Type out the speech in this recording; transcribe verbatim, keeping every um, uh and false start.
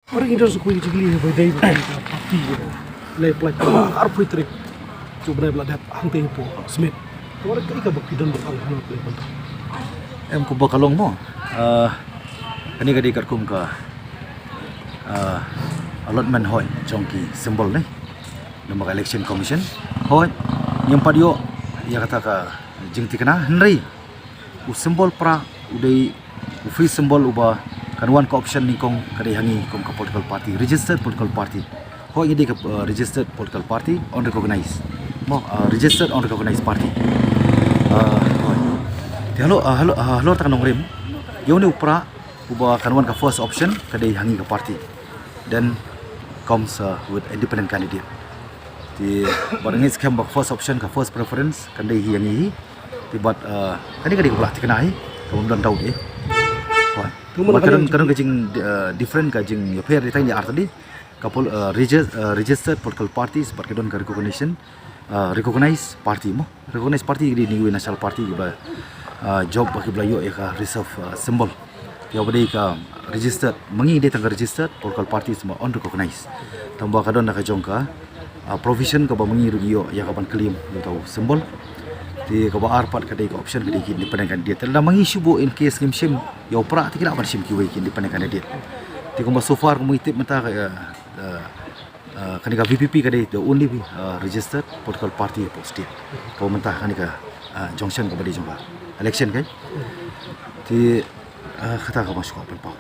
Ora ngi don sa kawei ka jingkylli ba dei ba ka party, eh, lai apply ka arphew tarik jong u bnai ba la dep hangtei hapoh Smit. Ora kaei kaba phi don ban ong halor kane ka bynta? Em, kumba ka long mo. Ah, kane ka dei katkum ka, ah, allotment hoi jong ki symbol ne. Namar ka Election Commission hoi ngim pat ïoh ïa kata ka jingthikna, hynrei u symbol pra u dei u free symbol uba kan wan ka option nyngkong ka dei ha ngi kum ka political party, registered political party. Hoi, ngi dei ka, uh, registered political party, unrecognized. Mo, uh, registered unrecognized party. Uh, hoi. Te halor, uh, halor, uh, halor ta ka nongrim, ïa une u pra uba kan wan ka first option ka dei ha ngi ka party. Then comes, uh, with independent candidate. Te bad ngi skhem ba first option, ka first preference kan dei hi ïa ngi hi. Te bad, uh, kane ka dei kaba la thikna hi, kaba ym don doubt hi. Hoi. Te mano ka don, ka jing- ka don ka jing, uh, different, ka jingïapher ïa tang ïa artylli. Ka pol-, uh, regis-, uh, registered political parties bad ka don ka recognition, uh, recognized party mo. Recognized party ki dei na kiwei national party kiba, uh, jop ba kiba la ïoh ïa ka reserve, uh, symbol. Ïa ba dei ka registered, ma ngi dei tang ka registered political parties, ma unrecognized. Tang ba ka don na ka jong ka, uh, provision kaba ma ngi ruh ïoh ïa ka ban claim ïa uta u symbol. Te kaba ar pat ka dei ka option ka dei ki independent candidate. Te lada ma ngi shu buh in case ngim shim ïa u pra, te ki lah ban shim kiwei ki independent candidate. Te kumba so far kumba ngi tip mynta ka, uh, uh, uh, kane ka V P P ka dei the only, uh, registered political party hapoh state. Kaba mynta kane ka, uh, junction kaba dei jong ka election kai. Te, uh, kata kaba shu kwah pynpaw.